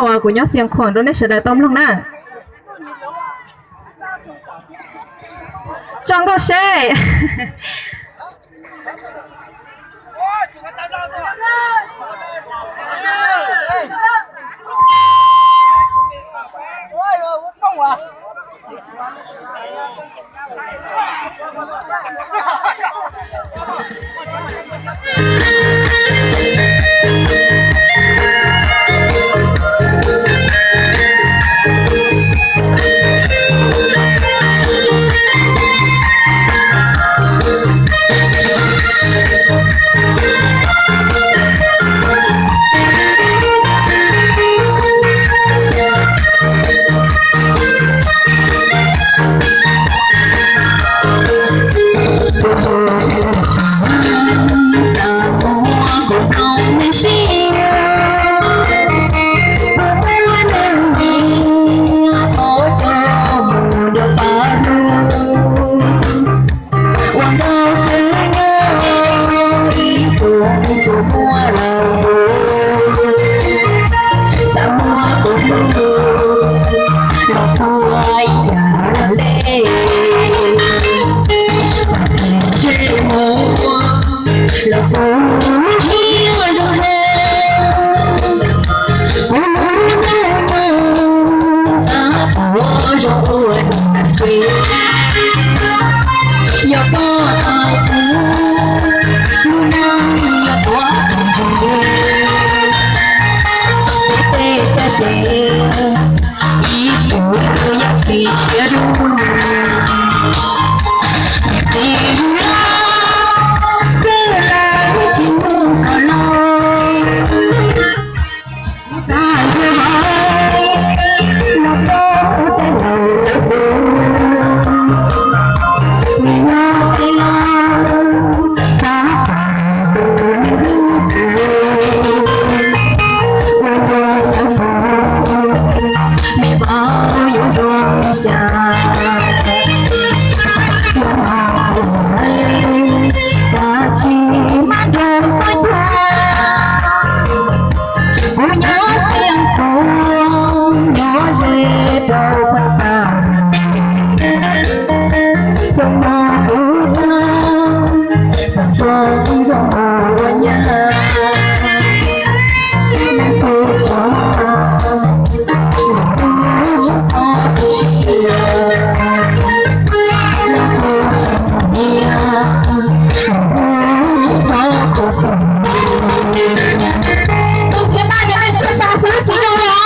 uas kuv nyob Xiav Khuam rau nej sawv daws tau mloog na. Tso nkauj seb. Yog poj tau kuv, lub neej yog tuav ntsis, peb tej caj ces ib tug yog tsis siab dub. Ces yus los, twb los tsis mus kom los. Kuv nyob Xiav Khuam, nyob ze rau Paj Tag, xyoo no kuv tau, tau zoo zoo ua nyab, kuv tsis tau tu siab, kuv tsis tau tu siab. Tus khiav mas nyob nej tshuaj tas xwb tsis zoo los.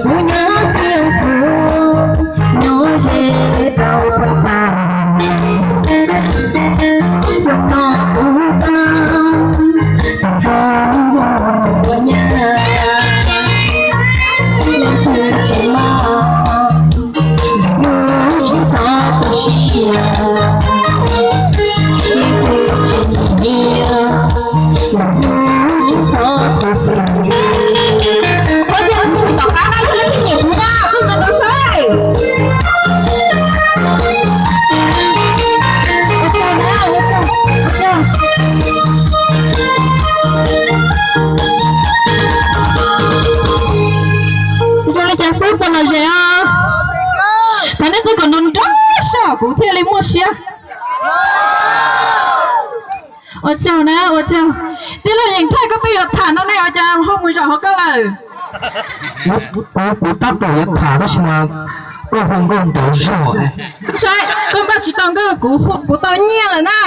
Kuv nyob Xiav Khuam, nyob ze rau Paj Tag, xyoo no kuv tau, tau zoo ua nyab, leej twg tsis maj, leej twg tsis tau tu siab, leej twg tsis nyiam, leej twg tsis tau tu siab. Phooj ywg tus tom qab no yog leej twg nyiam kuv no kuj nov rau saib. Zoo li cas xwb puas lom zem os? Thov nej tuaj kom nrov nrov soj kuv thiaj li muaj siab. Ua tsaug na, ua tsaug. Tij laug Yeej Thaij, koj pheej yuav tham no ne, ua cas ho mus zaum hauv koj lawm? Kuv, kuv tab tom yuav tham tab sis mas koj hu nkauj ntawd zog. Saib, koj npaj tsis tau nkauj, kuv, kuv tau nyiaj lawm na.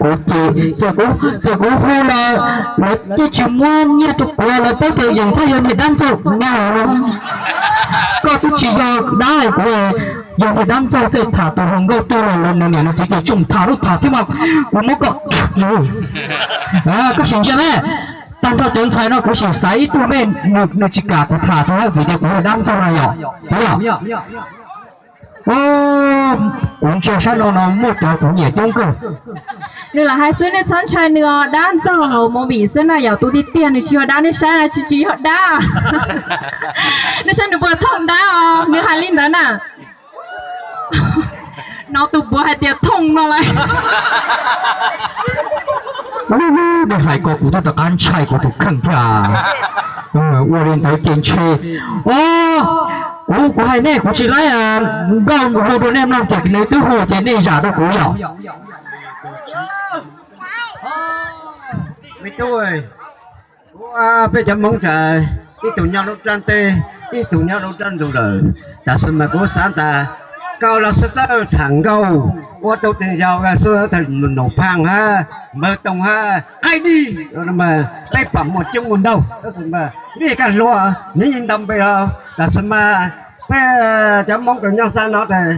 Kuv ces txawm kuv, txawm kuv hu los lawv yeej tsis muab nyiaj rau kuv, lawv paub tias Yeej Thaij yog niag dab ntxaug no. Koj twb tsis yog dab, kuv yog niag dab ntxaug, txawm tham tus hluas nkauj tuag los nws niam nws txiv ces tsoom tham lub tham thiab mas kuv muab koj, koj sim ntsia ne. Tag nrho cov ntxhais no kuv sim xaiv ib tug me, nws tsis kam kuv tham rau vim tias kuv yog dab ntxaug no yom, puas yog? Kuv ntsia sab no no muaj cov kuv nyiam coob kawg. Nws lam hais xwb, nej txhob ntshai, nws dab ntxaug hauv movie xwb na yom, tus tiag tiag nws tsis yog dab, nej saib tsis, tsis yog dab. Nej saib nws puas thooj dab os, nws hais li ntawd na. No tus puav hais tias thooj no lawm. Nej hais ko kuv twb rov qab ntshai kuv tus kheej thiab. Ua li ntawd ces ntshe, o, kuv, kuv hais nej kuv tsis laib nkauj hu rau nej mloog ces nws twb hu ces nej zam rau kuv yom. Kuv, peb cov Hmoob tas ib tug nyob lub rab ntej, ib tug nyob lub rab ntug lawm. Tam sim mas kuv xav tas koj los sib txawj tham nkauj ua tus teev yau xwb, thaum nus phaaj hab npawg toog hab qaib dib, peb pom muaj coob muaj ntau, tab sis mas vim kaj hluas nyiv ntau npe os. Tam sim mas peb cov Hmoob kws nyob sab no tas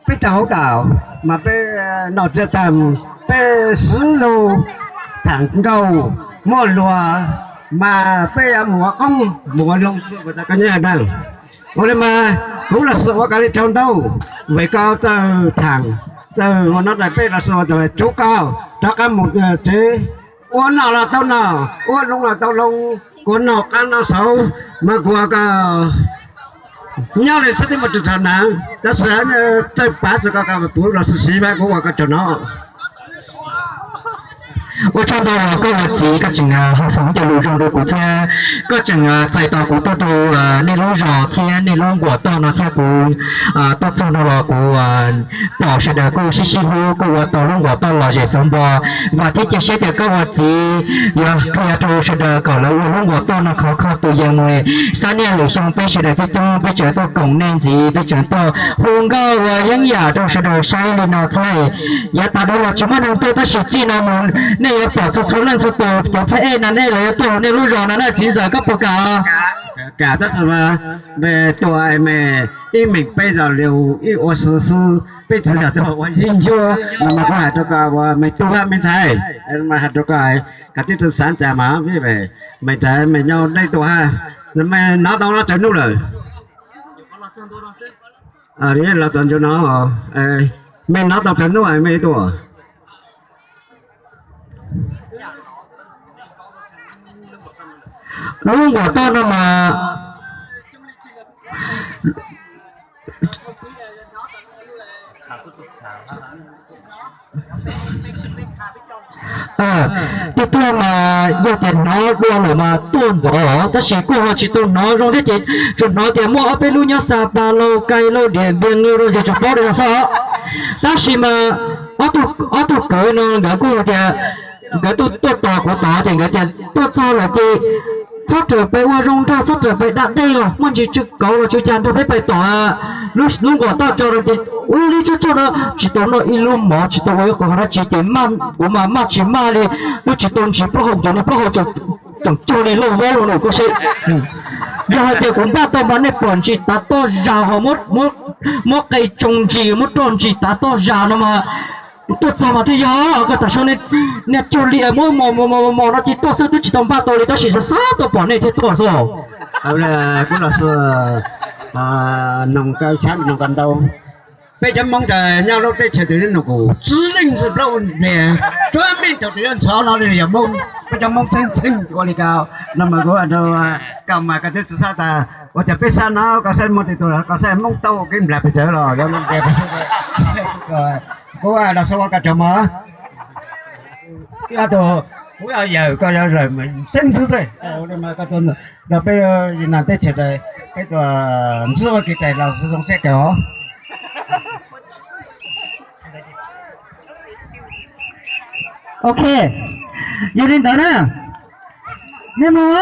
peb tsaug hauv dam mas peb noj tsiab tag, peb sib lug tham nkauj muaj luag mas peb yuav mus ua qoob mus ua loo xwb puas tas koj nyob na. Ua li mas kuv los xav ua koj li tsaug ntau, vim koj txawj tham, txawj ua no tas peb los xav ua tas tsuv koj rov qab mus tsev, ua noj los tau noj, ua loo los tau loo, kuv noj qab noj saud mas kuv ua koj nyob li xwb twb muaj ris tsho na, tab sis txawj pav xwb koj puv los xwb siv mas kuv ua koj tsaug no. Ua tsaug ntau os koj ua txiv koj tseem ho foom cov lus zoo rau kuv thiab, koj tseem txais tos kuv tuaj rau nej lub zos thiab nej lub nkuas toj no thiab kuv tuaj txog no los kuv pom sawv daws kuj sib sib hlub kuj ua tau lub nkuas toj lom zem xov npo. Vam thiab cia siab tias koj ua txiv yuav qhia rau sawv daws kom lawv ua lub nkuas toj no khov kho tus yees mus. Xab niaj lwm xyoo peb sawv daws coob coob peb tseem tuaj koom nej ntxiv, peb tseem tuaj hu nkauj ua yeeb yam rau sawv daws saib li no thiab. Yav tas dhau los tsis muaj neeg tuaj tab sis txij no mus nej yuav pom txhua txhua leej txhua tus cov phab ej na nej los yuav tuaj hauv nej lub zos no na txiv ntxawm koj puas kam? Kam tab sis mas me tuaj me ib meem peb zos liu ib ua xwb xwb peb txiv zos tuaj ua yeeb ncuab no mas kuv hais rau koj ua me tub hab me ntxhais, mas hais rau koj kom tib tug xav cas mas me ntxhais me nyob deb tuaj hab, me nov tau no tsaws nub lawm. Los txog ntu no me nov tau tsaws nub me tuaj. Lub nkuas toj no mas tiag tiag mas yog tias hnov dua lawm mas tuaj ntxov tab sis kuj ho tsis tau hnov zoo thiab ces tsuas hnov tias muaj ob peb lub nyob Xa Pa Lauj Kaij Lauj Diam Npiam Lauj Looj Zes tsuas paub li no xwb. Tab sis mas ob tug kwv no nkawd kuj tias nkawd tuaj tos kuv tod ces nkawd tias tuaj txog lawm ces txhob raws pem ua zoo nraug txhob raws pem da dej los muaj ntsis tsw kauv los tsw cas nrog peb pais tom lub nkuas toj tso no ces ua li tsuj tsuag no tsis tau noj ib lub mov tsis tau ua ib qho dab tsi ces kuv mas maj tsis maj li twb tsis tau ntsis plaub hau ces niag plaub hau tseem cuag li lauj vaub los no kuj seb. Yog hais tias kuv npaj tau mas nej pom ntsis tav toj zag ho muab qe tsoo ntsis muab roj ntsis tav toj zag no mas tuaj txog mas thiaj yog koj tam sim niag cuag li muab mos mos mos no ces tuaj xwb twb tsis tau npaj tau li tab sis xav xav tuaj pom nej thiaj tuaj xwb. Kuv los xwb noog koj xyab noog koj ntau. Peb cov Hmoob tas nyob lub teb chaws twg nug kuv txwv leej txwv plaub ntiag rua me thaum twg yuav ntxhov no li yog Hmoob, peb cov Hmoob txheej txheej ua li ko no mas kuv rau koj mas koj twb tsis xav tas ua cas peb sab no koj saib muaj tej tus koj saib Hmoob tau kev nplas pes tsawg los kuv los xav ua koj tsaug mog. Ib ob tug kuv yog yawm koj yog zawm xeeb xwb tej los peb nas teb chaws peb tuaj ntxub kev cai los zoo siab kawg os. Ok, yog li ntawd na, nej mus